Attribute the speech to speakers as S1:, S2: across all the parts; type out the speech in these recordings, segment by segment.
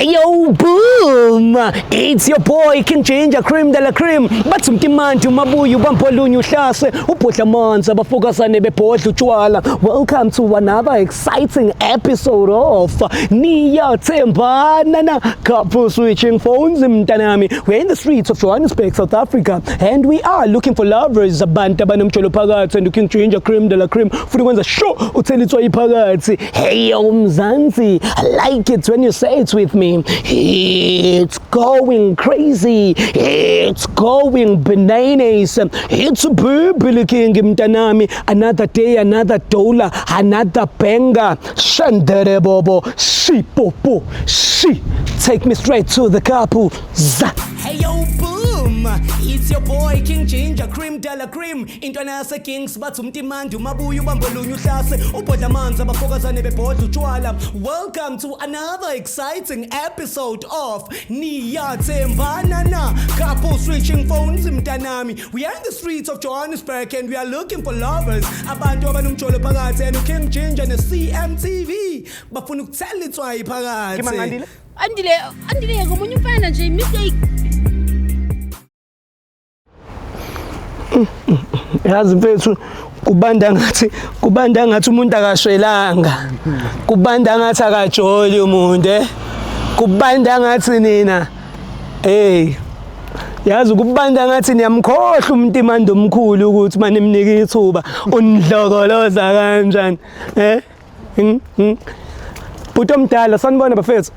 S1: Yo, boom! It's your boy King Ginger Cream de la Cream. Bathi umtimandi umabuye ubambe olunye uhlase ubhodla amanzi abafokazane bebhodla utshwala. Welcome to another exciting episode of Niyathembana na Couple Switching Phones mntanami. We're in the streets of Johannesburg, South Africa, and we are looking for lovers, abantu abanomjolo phakathi, and King Ginger Cream de la Cream futhi kwenza sure uthela itswayi phakathi. Hey yo Mzansi, I like it when you say it with me. It's going crazy. It's going bananas. It's Billy King mntanami. Another day, another dollar, another banger. Shandere bobo, shi popo, shi. Take me straight to the couple. Za. Hey yo, boom! It's your boy King Ginger Cream de la Cream. Intwana yase Kings bathi umtimandi umabuye ubambe olunye uhlase ubhodla amanzi abafokazane bebhodla utshwala. Welcome to another exciting episode of Niyathembana na Couple Switching Phones mntanami. We are in the streets of Johannesburg and we are looking for lovers. Abantu abanomjolo phakathi and King Ginger ne CMTV bafuna ukuthela itswayi phakathi.
S2: Kimangandile?
S3: Andile, Andile ngomunye umfana nje mistake.
S1: Yazi mfethu, kubanda ngathi umuntu akashwelanga, kubanda ngathi akajoli umuntu, kubanda ngathi nina, hey, yazi kubanda ngathi niyamkhohlwa uMntimande omkhulu ukuthi manimnika ithuba unidlokoloza kanjani, eh. Bhuti omdala, sanibona bafethu,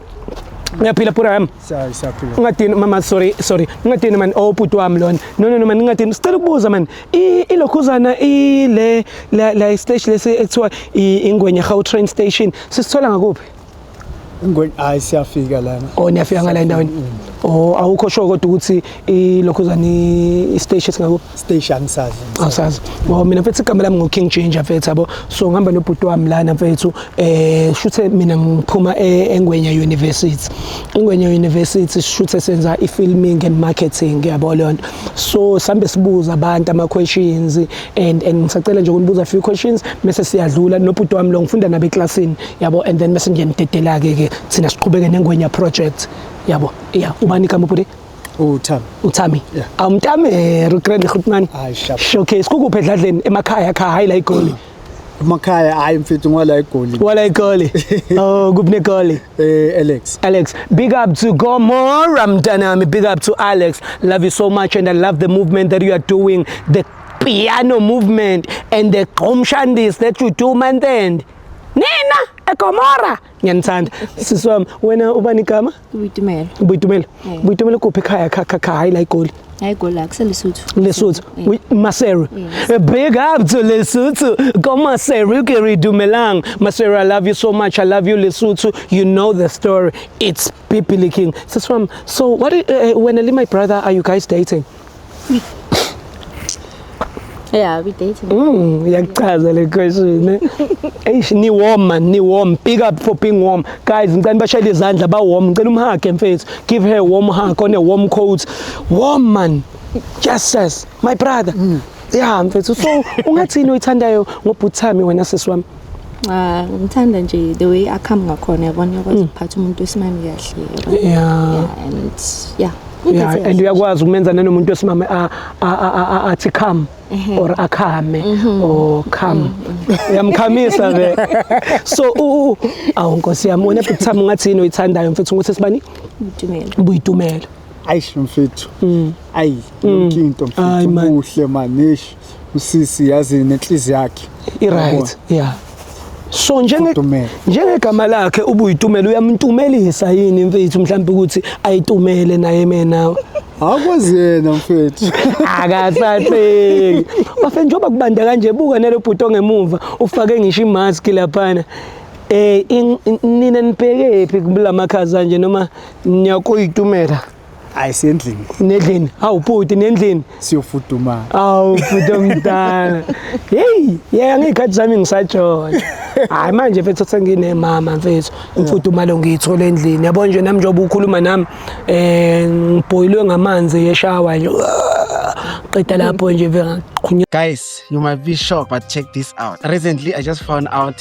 S1: ngiyaphila pura.
S2: Siyaphila.
S1: Ungadini mama, sorry, sorry, ungadini man. Oh, bhuti wami lona, no, no, no man, ungadini. Sicela ukubuza man, ilokhuzana ile la station lesi ekuthiwa iNgwenya Gautrain station sisithola ngakuphi?
S2: Ingwe, hayi, siyafika lana.
S1: Oh, niyafika ngala endaweni. Oh, awukho sure kodwa ukuthi ilokhuzana i-station singakuphi?
S2: Station sazi.
S1: Awusazi. Oh, mina mfethu, igama lami ngu-King Ginger mfethu, yabo. So ngihamba nobhuti wami lana mfethu, shuthe mina ngiphuma eNgwenya University. Ingwenya University shuthe senza i-filming and marketing, yabo leyo nto. So sambe sibuza abantu ama questions and ngisacela nje ukunibuza a few questions bese siyadlula nobhuti wami lo ngifunda nabe eklasini, yabo, and then bese ngiyanidedela ke ke thina siqhubeke neNgwenya project, yabo. Yeah, ubani igama, bhuti?
S2: UThami.
S1: UThami.
S2: Yeah.
S1: Awumtame grand Grootman.
S2: Hayi, sharp.
S1: Showcase kukuphi edladleni, emakhaya khaya, hayi la iGoli?
S2: Emakhaya, hayi mfethu, ngwala iGoli.
S1: Wala iGoli. Oh, kuphi neGoli?
S2: Alex.
S1: Alex, big up to Gomora mntanami, big up to Alex. Love you so much and I love the movement that you are doing, the piano movement and the gqomshandis that you do month end. Nina eGomora. Ngiyanithanda. Sisi wami, wena ubani igama?
S3: Boitumelo.
S1: Boitumelo.
S3: Yeah.
S1: Boitumelo, kuphi ekhaya kha kha kha, hayi la iGoli?
S3: Hayi, Goli la kuseLesotho.
S1: Lesotho.
S3: Yeah.
S1: Maseru.
S3: Yes.
S1: Big up to Lesotho. Go Maseru ke re dumelang. Maseru, I love you so much. I love you, Lesotho. You know the story. It's Pipili King. Siswam, so what when Ali, my brother, are you guys dating?
S3: Yeah, we dating.
S1: Iyakuchaza le question. Eh? Eish, ni warm man, ni warm. Big up for being warm. Guys, ngicela bashayele izandla, ba warm. Ngicela um-hug mfethu. Give her a warm hug on a warm coat. Warm man. Yes, sis, my brother. Yeah, mfethu. So ungathini oyithandayo ngobhuthami wena, sisi wami?
S3: Ah, ngithanda nje the way akhamba ngakhona, yabona, uyakwazi ukuphatha umuntu wesimame kahle, yabona. Yeah, and yeah.
S1: Yeah, and uyakwazi ukumenza nanomuntu wesimame athi come or akhame or come. Uyamkhamisa ve. So awu nkosi yami, wena bhuthami ungathini oyithandayo mfethu ukuthi sibani?
S3: Boitumelo.
S1: Boitumelo.
S2: Ayish mfethu. Ayi, yonke into
S1: Hayi,
S2: mfethu
S1: man.
S2: Muhle man, eish. Usisi yazi nenhliziyo yakhe.
S1: I-right, yeah. So njenge
S2: Futhumele.
S1: Njengegama lakhe uBuyitumelo, uyamtumelisa yini mfethu mhlawumbe ukuthi ayitumele naye mina?
S2: Akwazi yena mfethu.
S1: Akasahleki bafe njengoba kubanda kanje, buka nalo bhuti ongemuva ufake ngisho imask laphana. Nina nibheke phi kulamakhaza nje noma niyakuyitumela?
S2: Hayi, sendlini.
S1: Nedlini, hawu bhuti, nendlini.
S2: Siyofudumala.
S1: Awu bhuti omdala. Hey, yeah, ngikhathi zami ngisajola. Hayi manje mfethu senginemama mfethu. Imfudumalo ngiyithola endlini. Yabo nje nami njengoba ukhuluma nami ngibhoyilwe ngamanzi yeshawa nje. Qeda lapho nje vele ngaqhunya.
S4: Guys, you might be shocked, but check this out. Recently, I just found out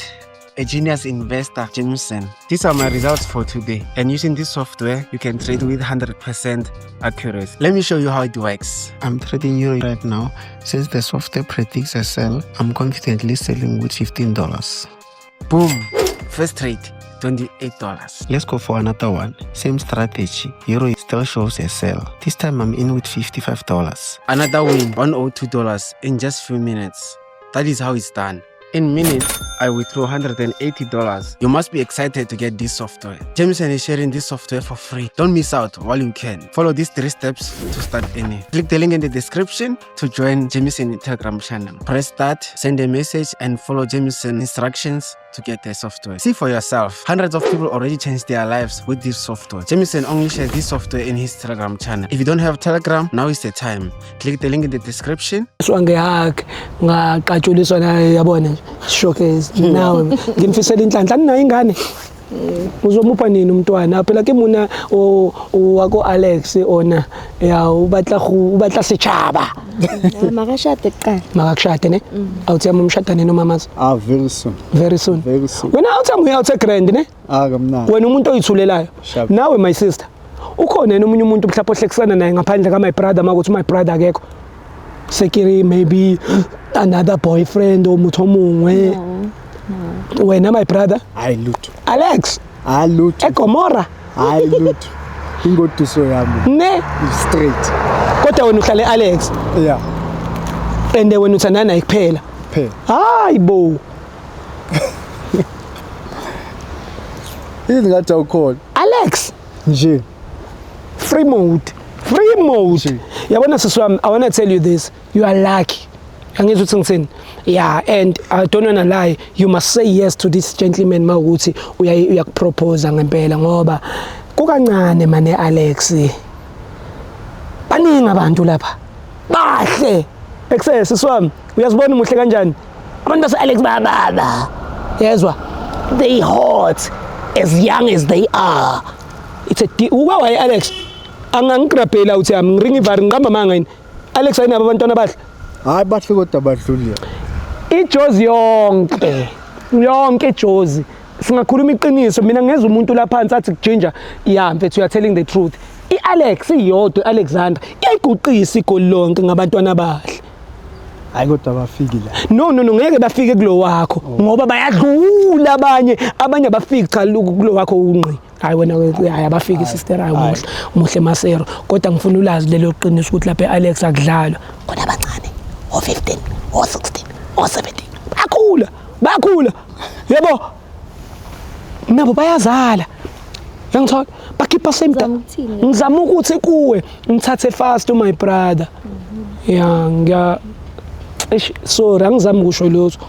S4: A genius investor, Jameson. These are my results for today. And using this software, you can trade with 100% accuracy. Let me show you how it works.
S5: I'm trading euro right now. Since the software predicts a sell, I'm confidently selling with $15.
S4: Boom. First trade, $28.
S5: Let's go for another one. Same strategy. Euro still shows a sell. This time I'm in with $55.
S4: Another win, $102 in just few minutes. That is how it's done. In minutes, I withdraw $180. You must be excited to get this software. Jameson is sharing this software for free. Don't miss out while you can. Follow these 3 steps to start earning. Click the link in the description to join Jameson Telegram channel. Press start, send a message, and follow Jameson instructions to get the software. See for yourself. Hundreds of people already changed their lives with this software. Jameson only shares this software in his Telegram channel. If you don't have Telegram, now is the time. Click the link in the description.
S1: Ngehug ngaqatshuliswa naye yabona nje showcase nawe ngimfisela inhlanhla ninayo ingane uzomupha nini umntwana phela ke mona o wako Alex ona ya ubatla ubatla setjhaba
S3: makashade kuqala
S1: makakushade ne awuthi umshada nini umamazi
S2: Very soon.
S1: Very soon.
S2: Very soon.
S1: Wena awuthi uyawuthe grand ne
S2: Kamnandi.
S1: Wena umuntu oyithulelayo nawe my sister ukhona yena omunye umuntu mhlawumbe ohlekisana naye ngaphandle ka my brother makuthi my brother akekho sekiri maybe another boyfriend or motho mongwe.
S3: No.
S1: Wena my brother
S2: hayi lutho
S1: Alex
S2: hayi lutho
S1: eGomora
S2: hayi lutho ingoduso yami
S1: ne
S2: straight
S1: kodwa wena uhlale Alex
S2: yeah
S1: and wena uthandana naye kuphela
S2: phela
S1: hayi bo
S2: yini ngathi awukhona
S1: Alex
S2: nje
S1: free mode. Free mode. Yabona sisi wami, I want to tell you this. You are lucky. Angizwa ukuthi ngithini. Yeah, and I don't want to lie. You must say yes to this gentleman mawukuthi uyakupropose ngempela ngoba kukancane mane Alex. Baningi abantu lapha. Bahle. Excess sisi wami, uyazibona umuhle kanjani? Abantu base Alex bababa. Yezwa. They hot as young as they are. It's a uba Alex. Angangigrabhela uthi yami ngiringa ivari ngiqamba manga yini Alex ayinabo abantwana bahle
S2: hayi bahle kodwa badlulile
S1: ijozi yonke yonke ijozi singakhuluma iqiniso mina ngezwe umuntu la phansi athi Ginger yeah mfethu you are telling the truth iAlex iyodwa iAlexander iyayiguqisa igoli lonke ngabantwana bahle
S2: hayi kodwa bafiki la
S1: no no no ngeke bafike kulo wakho ngoba bayadlula abanye abanye abafiki cha kulo wakho unqi hayi wena hayi abafiki sister hayi muhle muhle Masero kodwa ngifuna ulazi lelo qiniso ukuthi lapha eAlex akudlalwa kodwa abancane o 15 o 16 o 17 bakhula bakhula yebo nabo bayazala ngangithola bakhipha same ngizama ukuthi kuwe ngithathe fast my brother yeah ngiya sorry angizami ukusho lutho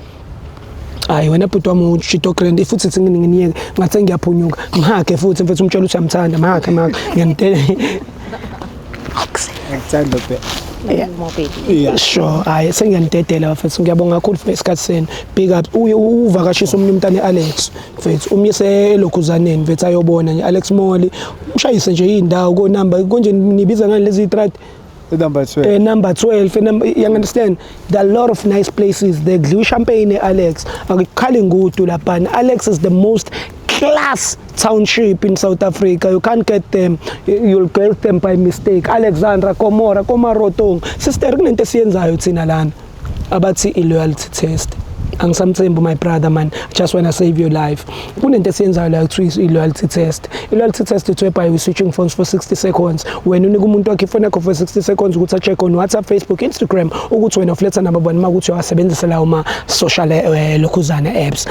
S1: hayi wena bhuti wami ushito grand futhi thi nginiyeke ngathi ngiyaphunyuka ngihakhe futhi mfethu umtshela ukuthi uyamthanda mahakhe mahakhe ngiyamtela
S2: ngikuthanda be
S1: yeah sure hayi sengiyanidedela bafethu ngiyabonga kakhulu for isikhathi senu big up uye uvakashisa omunye umntana eAlex mfethu umyise elokhuzaneni mfethu ayobona nje Alex Mall ushayise nje indawo ko number konje nibiza ngani lezi street
S2: number 12
S1: number 12 you understand there are a lot of nice places there kudliwa champagne Alex akukhali ngudu lapha Alex is the most class township in South Africa. You can't get them, you'll get them by mistake. Alexandra, Komora, Komarotong sister kunento esiyenzayo thina lana abathi i-loyalty test angisamthembi my brother man, I just want to save your life. Kunento esiyenzayo la kuthiwa i-loyalty test. I-loyalty test it's whereby we switching phones for 60 seconds. Wena unika umuntu wakhe ifoni yakho for 60 seconds ukuthi a-check on WhatsApp, Facebook, Instagram ukuthi wena ufletha nabo bani makuthi uyawasebenzisa lawo ma social lokhuzana apps.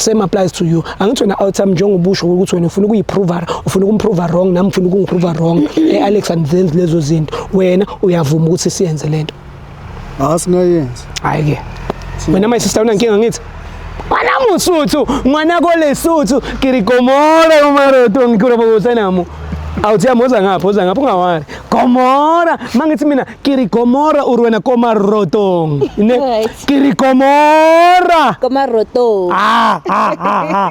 S1: Same applies to you. Angithi wena out time njengobusho ukuthi wena ufuna ukuyiprove, ufuna ukumprove wrong, nami ufuna ukungiprove wrong. Alex and lezo zinto. Wena uyavuma ukuthi siyenze lento.
S2: Asingayenza.
S1: Hayi ke. Wena my sister unankinga ngithi ngwana Mosotho ngwana ko Lesotho ke re Komora ko Marotong ke re bo tsenamo awuthi yamoza ngapha oza ngapha ungawari Gomora. Mangithi mina kiri Gomora uri wena komarotong. Ne?
S3: Right.
S1: Kiri Gomora.
S3: Komarotong.
S1: Ah, ah, ah, ah.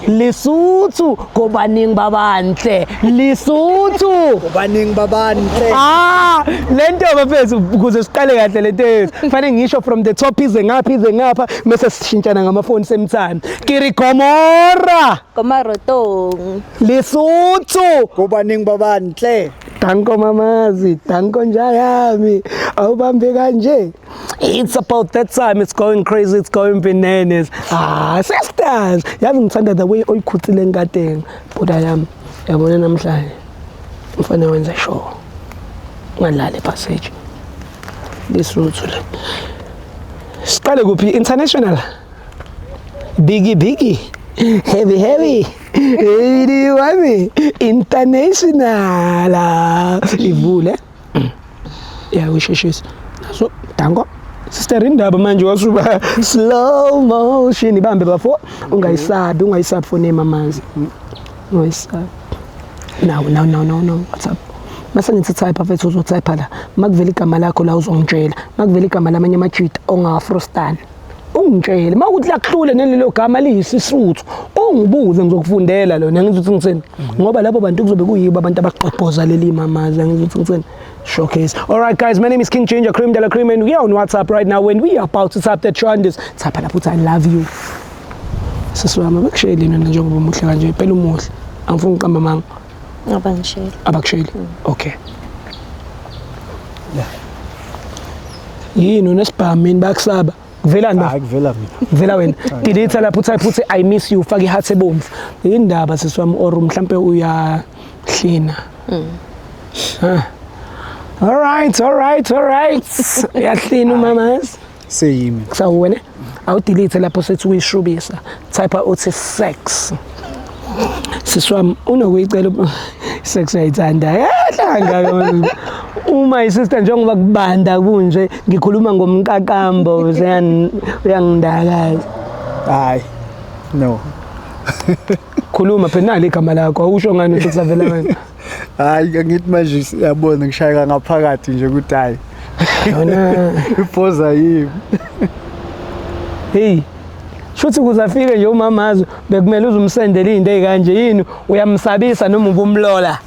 S1: Lesotho ko baning ba bantle. Lesotho.
S2: Baningi babanhle.
S1: Ah, lento bafethu ukuze siqale kahle lento yethu. Fanele ngisho from the top ize ngapha ize ngapha bese sishintshana ngamafoni same time. Kiri Gomora.
S3: Komarotong.
S1: Lesotho.
S2: Kubaningi babanhle.
S1: Danko mamazi, danko njayami. Awubambe kanje. It's about that time. It's going crazy. It's going bananas. Ah, sisters. Yazi ngithanda the way oyikhuthile ngadeng. Buda yami. Yabona namhlanje. Mfana wenza sure. Ungalali passage. Lesotho le. Siqale kuphi international? Biggie biggie. Heavy heavy. Hey wami international. Ivule. Ya usheshisa. Naso dango. Sister indaba manje wasuba slow motion ibambe bafo ungayisabi ungayisabi fone emamanzi. Ungayisabi. No no no no no what's up? Mase ngithi type mfethu uzotype la. Makuvela igama lakho la uzongitshela. Makuvela igama lamanye amajita ongafrostani. Ungitshele mawukuthi lakuhlule nelelo gama liyisisuthu ungibuze ngizokufundela lona ngizothi ngithini ngoba labo bantu kuzobe kuyibo abantu abaqobhoza leli mamaza ngizothi ngithini showcase. All right guys, my name is King Ginger Cream de la Cream and we are on WhatsApp right now when we are about to type the trenders. Type lapho uthi I love you. Sisi wami abakusheli mina njengoba umuhle kanje phela umuhle angifuni uqamba manga.
S3: Abangisheli.
S1: Abakusheli. Okay. Yini unesibhamini bakusaba kuvelani ba?
S2: Hayi kuvela mina.
S1: Vela wena delete lapho utype uthi I miss you ufake iheart ebomvu. Indaba sisi wami or mhlambe uyahlina. All right, all right, all right. Uyahlina umamas.
S2: Seyimi.
S1: Kusawena awudelete lapho sethi uyishubisa. Type uthi sex. Sisi wami unokuyicela sex uyayithanda. Yahlanga uma isister njengoba kubanda kunje ngikhuluma ngomqaqambo uyangindakaza.
S2: Hayi. No.
S1: Khuluma phela nali igama lakho awusho ngani ukuthi kusavela wena.
S2: Hayi ngithi manje siyabona ngishayeka ngaphakathi nje ukuthi hayi.
S1: Yona
S2: Iphoza yimi.
S1: Hey. Shuthi ukuze afike nje umamazi bekumele uzumsendele izinto ezikanje yini uyamsabisa noma ubumlola.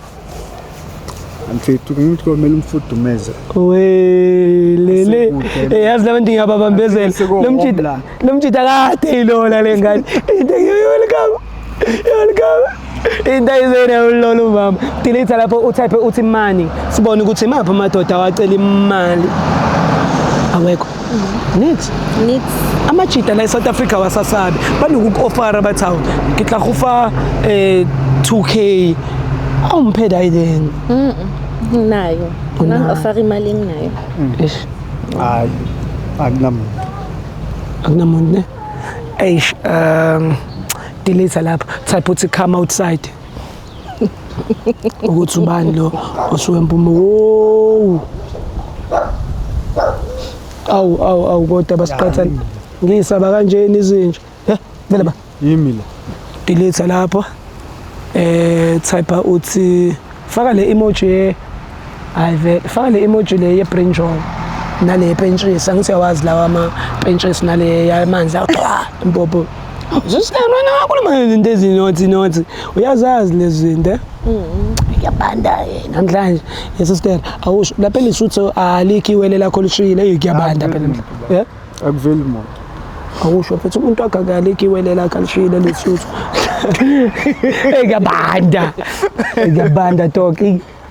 S2: Mfethu ngithi komele umfudumeze.
S1: Welele. Yazi labantu ngiyababambezela.
S2: Lo
S1: Lomjita kade ilola lengane. Into welcome. Welcome. Into ayizena ulola umama. Delete lapho utype uthi money. Sibone ukuthi maphi amadoda awacela imali. Awekho. Next.
S3: Next.
S1: Amajita la eSouth Africa wasasabi banokuku-ofara bathi hawu ngitla go fa 2K awumphe dayideng.
S3: Nginayo.
S1: Unayo.
S3: Nang-offer imali enginayo.
S1: Eish,
S2: Hayi. Akunamuntu.
S1: akunamuntu ne. Eish, delete lapho type uthi come outside. Ukuthi ubani lo osuke empuma. Wo. Awu awu awu kodwa basiqhathana. Ngisaba kanjeni izinja. Vele ba.
S2: Yimi la.
S1: Delete lapho. Type uthi faka le emoji ye hayi vele faka le emoji le ye brinjal nale pentshisi angithi uyawazi lawa ama pentshisi nale yamanzi awa impopo. Sisana nakhuluma izinto ezinothi nothi uyazazi lezi zinto. Kuyabanda namhlanje sister awusho lapha elisuthu alikho iwele lakho lishile hey kuyabanda phela namhlanje.
S2: Akuveli muntu.
S1: Awusho mfethu umuntu akakalikho iwele lakho lishile lesuthu. Hey kuyabanda. Kuyabanda dog.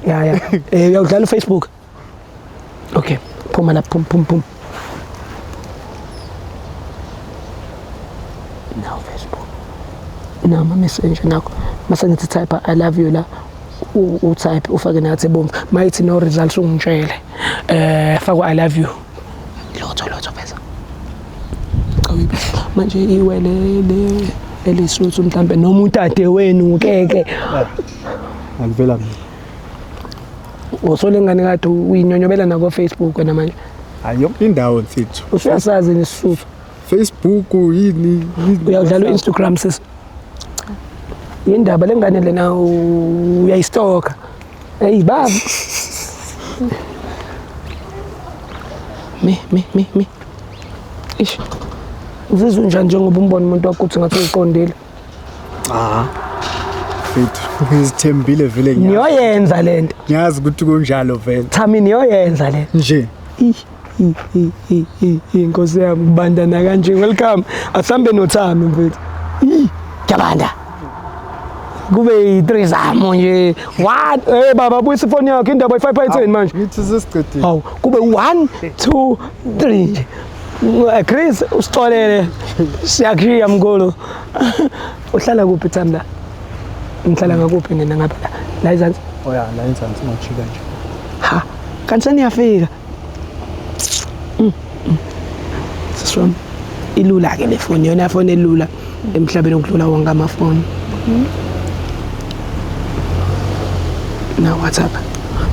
S1: Ya ya. Uyawudlala uFacebook. Okay, phuma la phum phum phum. Now Facebook. Now ama messenger nakho. Mase ngithi type I love you la u type ufake nathi ebomvu. Mayithi no results ungitshele. Faka I love you. Lotho lotho veza. Manje iwele le elisuthu mhlambe noma utade wenu keke.
S2: Akuvela mina.
S1: Usole ngane kade uyinyonyobela na ko Facebook wena manje.
S2: Hayi yonke indawo mfethu.
S1: Usuyasazi nesisuthu.
S2: Facebook yini?
S1: Uyawudlala uInstagram sis. Indaba lengane lena uyayistoka. Hey baba. Mi mi mi mi. Ish. Uzizwa njani njengoba umbona umuntu wakho ukuthi ngathi uqondile?
S2: Ah. Mfethu, ngizithembile vele ngiyazi.
S1: Niyoyenza lento.
S2: Ngiyazi ukuthi kunjalo vele.
S1: Thami niyoyenza le.
S2: Nje.
S1: Inkosi yami kubandana kanje. Welcome. Asambe noThami mfethu. Kuyabanda. Kube yi-threesome nje. What? Eh baba buyisa ifoni yakho indaba i-5 by 10 manje.
S2: Ngithi sesiqedile.
S1: Hawu kube 1 2 3 nje. Chris usixolele. Siyakushiya mkhulu. Uhlala kuphi Thami la? Ngihlala ngakuphi nina ngapha la? La ezansi.
S2: Oh ya, la enzansi ngajika nje.
S1: Ha, kanti seniyafika. Sisi wami, ilula ke le foni, yona foni elula emhlabeni ukudlula wonke amafoni. Na WhatsApp.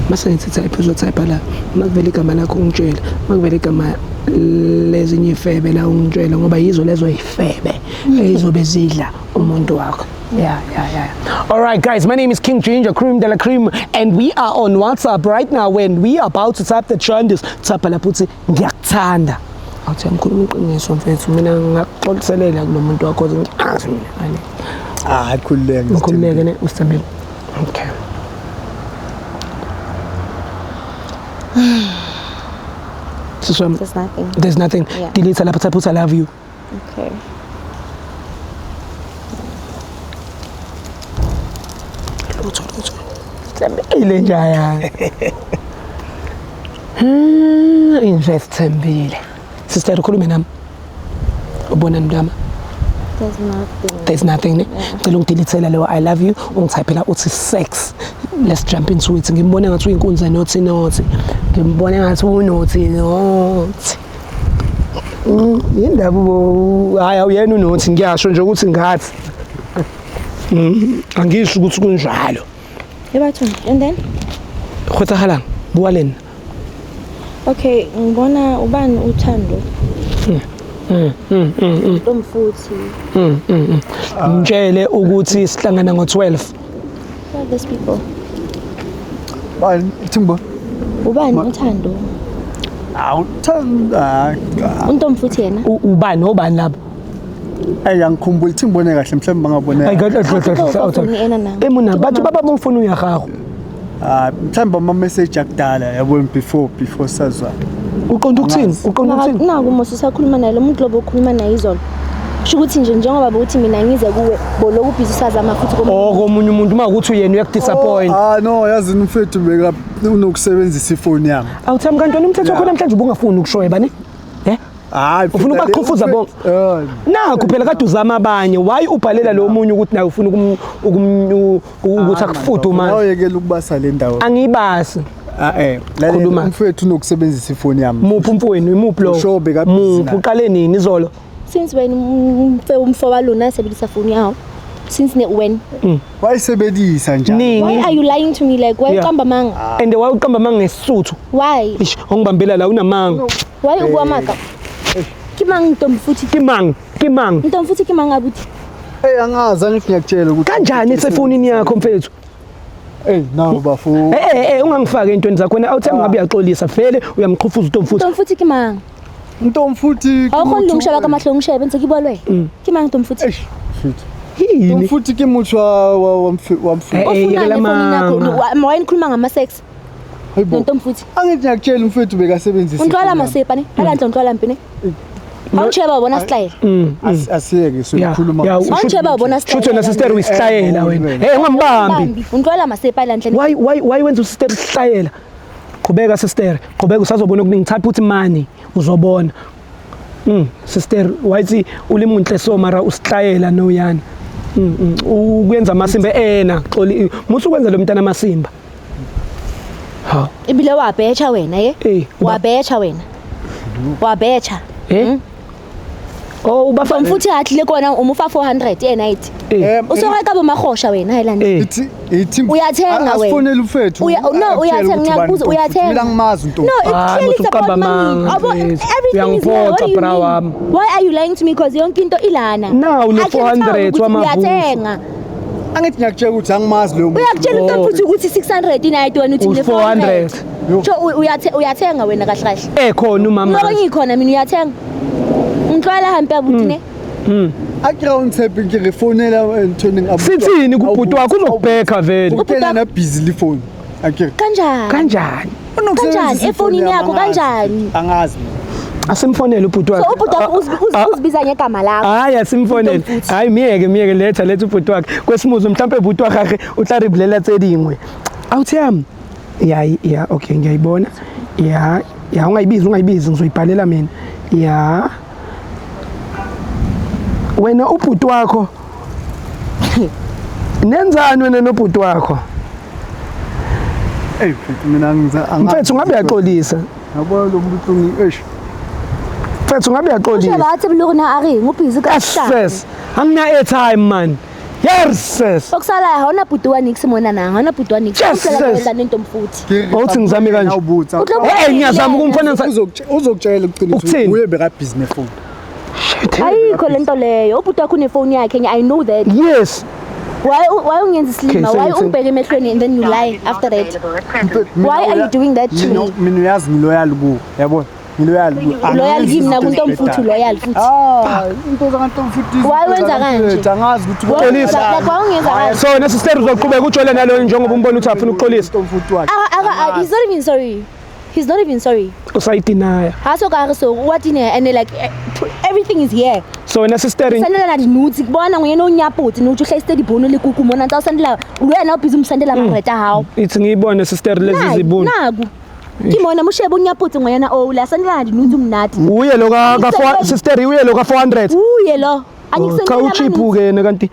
S1: Mase ngithi type uzotype la. Makuvela igama lakho ungitshele, makuvela igama lezinye ifebe la ungitshele ngoba yizo lezo ifebe ezizobe zidla umuntu wakho. Yeah. All right, guys, my name is King Ginger Cream de la Cream, and we are on WhatsApp right now when we are about to type the trenders. Type lapho uthi ngiyakuthanda. Awuthi ngikhuluma iqiniso mfethu, mina ngakuxoliselela kulo muntu wakho ngiyazi mina ngale.
S2: Ah, khululeke.
S1: Ngikhululeke ne usithembile. Okay. Sisi wami,
S3: There's nothing.
S1: there's nothing.
S3: Yeah.
S1: Delete lapho type uthi I love you.
S3: Okay.
S1: Lutho lutho. Sithembile nje aya. Inje sithembile. Sister ukhulume nami. Ubona mntama.
S3: There's nothing.
S1: There's nothing ne. Cela ungidilithela leyo I love you, ungithaphela uthi sex. Let's jump into it. Ngimbone ngathi uyinkunzi nothi nothi. Ngimbone ngathi unothi nothi. Yindaba hayi awuyena unothi ngiyasho nje ukuthi ngathi. Angisho ukuthi kunjalo.
S3: Hey batho, and then?
S1: Kgotsahalang, bua le nna.
S3: Okay, ngibona ubani uthando. Ntomfuthi.
S1: Ngitshele ukuthi sihlangana ngo-12.
S3: Who are these people?
S2: Bani, ithi ngibona.
S3: Ubani uthando?
S2: Awuthanda.
S3: Untomfuthi yena?
S1: Ubani obani labo?
S2: Hey, angikhumbuli ithi ngibone kahle mhlawumbe bangabone.
S1: Ay kahle kahle
S3: Akukho ena na.
S1: Eh mona batho ba ba bang ya gago.
S2: Ah, mhlawumbe ama message akudala yabona before sazwa.
S1: Uqonda ukuthini? Uqonda ukuthini?
S3: Naku mos usakhuluma naye lo muntu lobo ukhuluma naye izolo. Kusho ukuthi nje njengoba bawuthi mina ngize kuwe boloku busy usazama futhi komunye.
S1: Oh komunye umuntu uma ukuthi uyena uyakudisappoint.
S2: Ah no, yazi mfethu beka unokusebenzisa ifoni yami.
S1: Awuthami kanti wena umthetho wakho namhlanje ubungafuni ukushoyeba ne? Eh?
S2: Hayi,
S1: Ufuna ukubaqhufuza bonke. Nakho phela kade uzama abanye. Why ubhalela lo munye ukuthi naye ufuna ukuthi akufudumane?
S2: Awuyekela ukubasa le ndawo.
S1: Angiyibasi.
S2: Ah eh, lalela mfethu unokusebenzisa ifoni yami.
S1: Muphi umfowenu, imuphi lo? Muphi uqale nini izolo?
S3: Since when umfo wa lona sebenzisa phone yawo? Since when?
S2: Wayisebenzisa njani?
S3: Why are you lying to me like why uqamba manga?
S1: And why uqamba manga ngesisuthu?
S3: Why?
S1: Eish, ongibambela la unamanga.
S3: Why ubuwa maka? Ke mang Ntomfuthi?
S1: Ke mang? Ke mang?
S3: Ntomfuthi ke mang abuti?
S2: Hey, angazi angithi ngiyakutshela ukuthi
S1: kanjani esefonini yakho mfethu?
S2: Hey, nawu bafo.
S1: Eh ungangifaki entweni zakho wena awuthemba ngabe uyaxolisa vele uyamqhufuza uNtomfuthi.
S3: Ntomfuthi ke mang?
S2: Ntomfuthi.
S3: Awukhona lungishela ka mahlo ngishebe ntse ke bua le wena. Ke mang Ntomfuthi?
S2: Eish, futhi. Ntomfuthi ke motho wa wa
S3: Ofuna efonini yakho, why nikhuluma ngama sex? Ntomfuthi.
S2: Angithi ngiyakutshela umfethu bekasebenzisa.
S3: Untwala masepa ne? Ala ntwala mpi ne? Awutsheba ubona style.
S2: Asiyeke sikhuluma.
S3: Awutsheba ubona style.
S1: Shuthe na sister uyisihlayela wena. Hey ungambambi.
S3: Untwala masepa la ndlela.
S1: Why wenza usister isihlayela? Qhubeka sister, qhubeka usazobona okuningi. Type uthi money uzobona. Sister wathi ulimunhle so mara usihlayela no yana. Ukuyenza amasimba ena xoli musu kwenza lo mntana amasimba. Ha.
S3: Ibile wabhecha wena ye? Wabhecha wena. Wabhecha.
S1: Eh? Oh ubafa
S3: mfuthi atlile kona umufa 400 yena ithi. Usoreka bomahosha wena hayiland.
S2: Ithi
S3: uyathenga wena.
S2: Asifonele umfethu.
S3: No uyathenga ngiyakubuza uyathenga.
S2: Mina ngimazi untombi.
S3: No, it clearly support money.
S1: Uyangiphoxa bra wami.
S3: Why are you lying to me because yonke into ilana.
S1: Now une 400 wamavuso.
S3: Uyathenga.
S2: Angithi ngiyakutshela ukuthi angimazi loyo muntu.
S3: Uyakutshela
S1: Oh.
S3: uNtomfuthi ukuthi 600 inayiti wena uthi
S1: U
S3: ngine
S1: 400.
S3: 400. Sho uyathenga wena kahle kahle.
S1: Ekhona umama.
S3: Ngoba ngikhona mina uyathenga. Ngitlwala hampe abuti ne.
S2: Akira ungithephe ke re founela nthoneng abuti.
S1: Sithini kubhuti wakho uzokubheka vele.
S2: Ubhuti na busy le phone. Akira.
S3: Kanjani?
S1: Kanjani?
S3: Kanjani? Efonini yakho kanjani?
S2: Angazi mina.
S1: Asimfonele ubhuti
S3: So
S1: wakhe.
S3: ubhuti wakho uzibiza ngegama lakho.
S1: Hayi asimfonele.
S3: Ntomfuthi.
S1: Hayi miyeke miyeke letha letha ubhuti wakhe. Kwesimuzo mhlambe ubhuti wakhe akhe utla re bolela tse dingwe. Awuthi yami. Ya ya okay ngiyayibona. Ya ya ungayibizi ungayibizi ngizoyibhalela mina. Ya. Wena ubhuti wakho nenzani wena nobhuti wakho?
S2: Ey mfethu mina angiza angazi.
S1: Mfethu ngabe uyaxolisa.
S2: Yabona lo muntu ungi eish.
S1: Mfethu ngabe uyaxolisa.
S3: Sheba athi buloko na a reng o busy ka
S1: Yes. Angina airtime man. Yes.
S3: Okusalayo haona bhuti wa nix mona na haona bhuti wa nix.
S1: Yes,
S3: Uhlala
S1: sis.
S3: wena nentomfuthi.
S1: Awuthi ngizame kanje.
S2: Awubutha.
S1: Eh ngiyazama ukumfona
S2: Uzokutshela ukuqinisa
S1: Ukuthini?
S2: uye beka business phone.
S3: Ayikho lento leyo. Ubhuti wakho unefoni yakhe I know that.
S1: Yes.
S3: Why ungenza isilima?
S1: Okay,
S3: Why
S1: so-
S3: ungibheke emehlweni and then you lie after that? Why are you doing that to me?
S2: Mina uyazi ngiloyal kuwe, yabona? Ngiloyal kuwe.
S3: Loyal kimi nakuntomfuthi loyal futhi.
S2: Ah, into zakantomfuthi.
S3: Why wenza kanje?
S2: Angazi ukuthi
S3: Why
S1: Xolisa.
S3: like why ungenza kanje?
S1: So wena sister uzoqhubeka ujole naloyo njengoba umbona ukuthi afuna ukuxolisa.
S2: Ntomfuthi wakhe.
S3: Aka he's not even sorry. He's not even sorry.
S1: Usayidinaya.
S3: Ha so ka re so what in and like everything is here.
S1: So wena sister
S3: Sendela na di-nudes kubona nguyena onyapotsi nokuthi uhlayisite dibono le kuku mona ntsa o sendela wena o busy umsendela mareta hao.
S1: ithi ngiyibone sister lezi zibuni.
S3: Naku. Ke mona moshebe o nyapotse ngwanyana o la sendela na di-nudes mnati.
S1: Uye lo ka sister uye lo ka 400.
S3: Uye lo.
S1: Cha
S3: Angikusendela
S1: uchip
S3: ama-nudes.
S1: ke yena kanti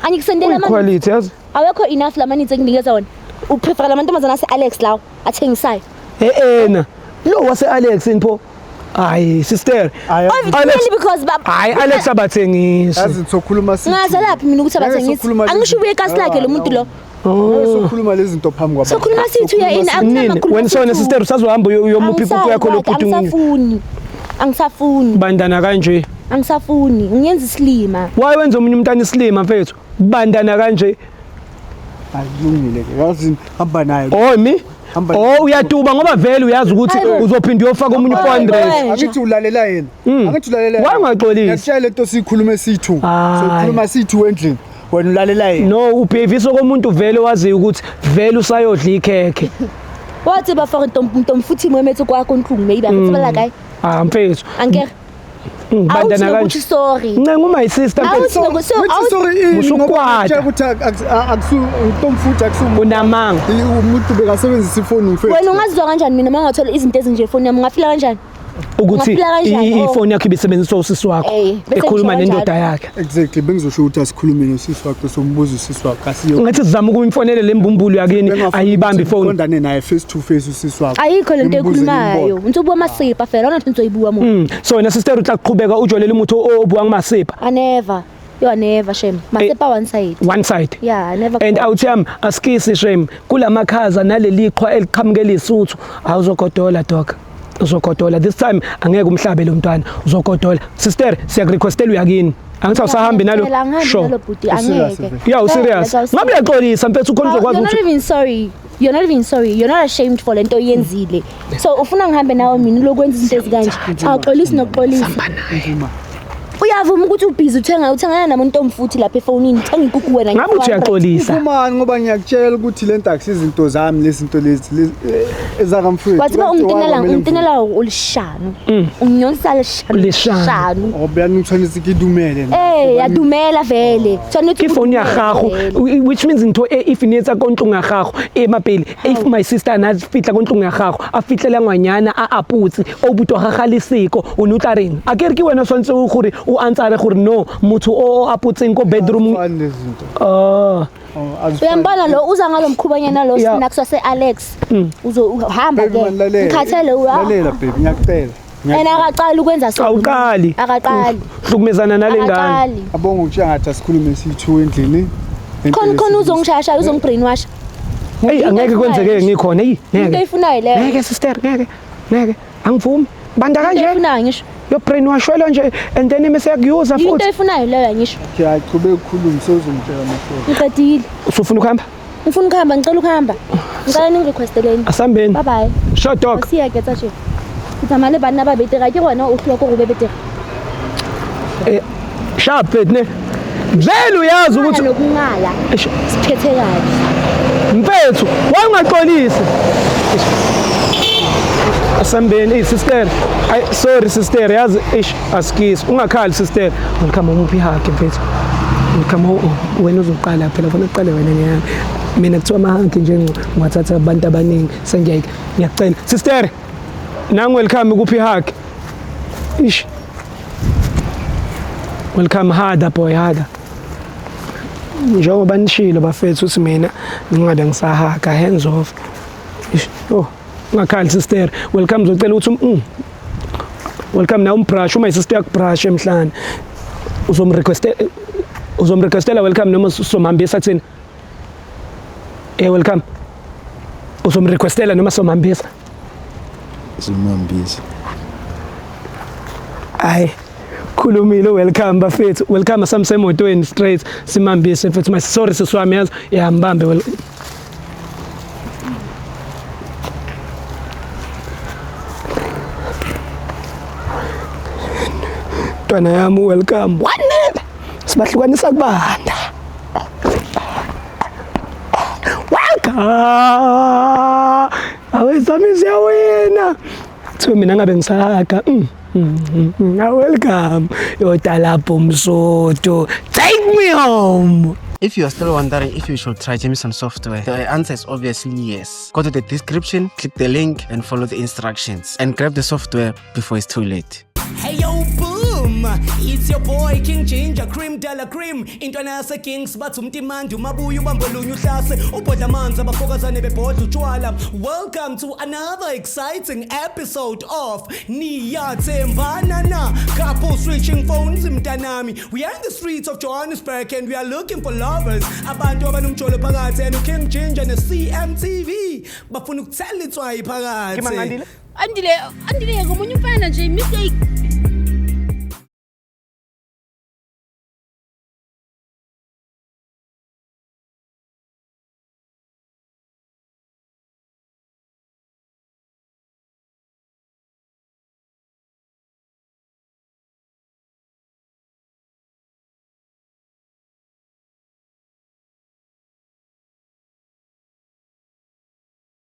S3: Angikusendela ama-nudes.
S1: quality yazi.
S3: Awekho enough la manitsi enginikeza wona. Uprefera la mantombazana ase-Alex lawo athengisayo.
S1: Eh ena. Lo wase Alex inpho. Hayi sister.
S3: Obviously because
S1: Hayi Alex abathengisi.
S2: Yazi sokhuluma sithi.
S3: Ngazelaphi mina ukuthi
S2: Ngeke
S3: abathengisi?
S2: sokhuluma lezi-
S3: Angisho ubuye ekasi lakhe lo muntu lo.
S2: Ngeke sokhuluma lezi zinto phambi kwabantu.
S3: Sokhuluma sithi uya in
S1: Nini wena sona sister usazohamba uyomupha ikuku yakho lo bhuti
S3: Angisafuni. Angisafuni.
S1: bandana kanje.
S3: Angisafuni. Ngiyenza isilima.
S1: Why wenza omunye umntana isilima mfethu? Bandana kanje.
S2: Akulungile ke. Yazi hamba naye.
S1: Oh mi?
S2: Hamba.
S1: Oh uyatuba ngoba vele uyazi ukuthi
S3: Hayibo.
S1: uzophinda uyofaka omunye
S3: Hayibo,
S1: 400.
S2: Angithi ulalela yena. Angithi ulalela.
S1: Why ungaxolisi?
S2: Ngiyakutshela lento siyikhulume siyi-two.
S1: Hayi.
S2: Sokhuluma siyi-two endlini. Wena ulalela yena.
S1: No ubehave komuntu vele waziyo ukuthi vele usayodla ikhekhe.
S3: Wa tseba fa gore ntomfuthi mo emetse kwa ko ntlong maybe a re tsebela kae?
S1: Ah mfethu.
S3: Ankere.
S1: Bandana
S3: Awuthi
S1: kanje.
S3: sorry.
S1: Ncenga uma sister mfethu.
S3: Awuthi so
S2: Ngithi sorry ini ngoba
S1: Usukwata.
S2: ngiyakutshela ukuthi akusu ntomfuthi akusu
S1: Unamanga.
S2: umuntu bekasebenzisa ifoni mfethu.
S3: Wena ungazizwa kanjani mina mangathola izinto ezinje efonini yami ungafila kanjani?
S1: Ukuthi
S3: Ungaphila kanjani? Oh.
S1: ifoni yakho ibisebenziswa usisi wakho
S3: Eh, bese
S1: ekhuluma
S3: ngisho
S1: nendoda
S3: kanjalo.
S1: yakhe.
S2: Exactly bengizosho ukuthi asikhulume nosisi wakho sombuzo usisi wakho asiyo.
S1: Ngathi sizama ukumfonela lembumbulu yakini ayibambi ifoni.
S2: Qondane naye face to face usisi wakho.
S3: Ayikho lento
S2: Ngimbuze
S3: ekhulumayo.
S2: ngimbone.
S3: Ntse o bua masepa fela, ona ntse o e bua mo.
S1: So wena sister utlaqhubeka ujolele umuntu obuwa ngamasepa
S3: I never. You are never shame. Masepa one side.
S1: one side.
S3: Yeah, I never.
S1: And awuthi yami asikisi shame kulamakhaza naleliqhwa eliqhamukela isuthu awuzogodola dog. Uzogodola this time angeke umhlabe lo mntwana uzogodola. Sister siyakurequestela uyakini. Angithi awusahambi nalo.
S3: Sure. Nalo bhuti
S2: Userious
S3: angeke.
S2: vele?
S1: Yeah, u serious. Ngabe uyaxolisa mfethu ukhona uzokwazi
S3: You're not
S1: ukuthi
S3: even sorry. You're not even sorry. You're not ashamed for lento oyenzile. So ufuna ngihambe nawe mina lokwenza izinto ezikanje. Awuxolisi nokuxolisa. Uyavuma ukuthi ubhizi uthenga uthengana namuntu omfuthi lapha efonini, uthenga inkukhu wena.
S1: ngabe uthi uyaxolisa.
S2: Kumani ngoba ngiyakutshela ukuthi lento akusizinto zami lezi zinto lezi ezakamfowethu.
S3: Wathi ba ungitinela ungitinela ulishano. Unginyonsa lishano.
S1: Leshano.
S2: Ngoba ngitshwanetse ke dumele nna.
S3: Eh, ya dumela vele. Tshwanetse
S1: Ke phone ya gago which means ntho e if ne etsa ko ntlong ya gago e mapele if my sister na fitla ko ntlong ya gago a fitlela ngwanyana a apotse o butwa ga ga leseko o ne o tla reng a ke re ke wena o tshwanetse o gore o answere gore no motho o o apotseng ko bedroom
S2: Azifani lezi zinto.
S1: oh
S2: Oh, azifani.
S3: Uyambona lo uza ngalo mkhubanyana lo
S1: Yeah.
S3: snack sase Alex. Uzohamba
S2: Baby
S3: ke.
S2: man lalela.
S3: Ngikhathele uya.
S2: Lalela baby ngiyacela.
S3: And akaqali ukwenza so.
S1: Awuqali.
S3: Akaqali.
S1: hlukumezana nale ngane
S3: Akaqali.
S2: Abonga ukutshela ngathi asikhulume siyi-two endlini.
S3: Khona khona uzongishayashaya uzongibrainwash.
S1: eyi angeke kwenzeke ngikhona eyi
S3: Into
S1: ngeke
S3: oyifunayo leyo.
S1: ngeke sister ngeke ngeke angivumi banda
S3: Into
S1: kanje
S3: oyifunayo ngisho.
S1: Yo brainwashelwa nje and then mase yakuyuza
S3: Into
S1: futhi.
S3: oyifunayo leyo angisho.
S2: Okay, aqhubeke ukhulume sewuzongitshela mahloko.
S3: Ngiqedile.
S1: Usufuna ukuhamba?
S3: Ngifuna ukuhamba, ngicela ukuhamba. Ngicela ningirequesteleni.
S1: Asambeni.
S3: Bye bye.
S1: Sure dog.
S3: Siya ke tsa tje. Ke tsamaya le banna ba betere ke gona o tlhoka go be betere.
S1: Eh, sharp mfethu ne. Vele uyazi ukuthi
S3: Nokunqala
S1: Eish,
S3: siphethe kabi.
S1: Mfethu, wawungaxolisi. Asambeni, hey sister. Ay sorry sister, yazi eish asikisi. Ungakhali sister. Welcome umuphi hug mfethu. Welcome wena uzoqala phela funa uqale wena ngiyami. Mina kuthiwa ama-hug nje ngiwathatha abantu abaningi sengiyayika. Ngiyacela. Sister, nangu welcome kuphi hug. Ish. Welcome harder boy harder. Njengoba nishilo bafethu ukuthi mina ngingabe ngisahaga hands off. Ish, oh, ungakhali sister. Welcome uzocela ukuthi welcome na umbrush uma isister yakubrush emhlane. Uzomrequest uzomrequestela welcome noma somhambisa thina. Eh welcome. Uzomrequestela noma somhambisa.
S6: Simhambisa.
S1: Hayi khulumile welcome bafethu welcome samsemotweni straight simhambise mfethu my sorry sisi wami yazi yambambe well Ntwana yami welcome wanele sibahlukanisa kubanda welcome awezami siyawina kuthiwe mina ngabe ngisahaga welcome yotalapho msotho take me home.
S4: If you are still wondering if you should try Jameson software, the answer is obviously yes. Go to the description, click the link, and follow the instructions. And grab the software before it's too late.
S1: Hey yo boom, it's your boy King Ginger Cream Della Cream. Intwana yase Kings bathi umtimandi umabuya ubambolunye uhlase ubhodla amanzi abafokazane bebhodla utshwala. Welcome to another exciting episode of Niyathembana Na Couple Switching Phones mntanami. We are in the streets of Johannesburg and we are looking for lovers. Abantu abanomjolo phakathi and King Ginger ne CMTV bafuna ukuthela itswayi phakathi.
S3: Andile, Andile ngomunye umfana nje mistake.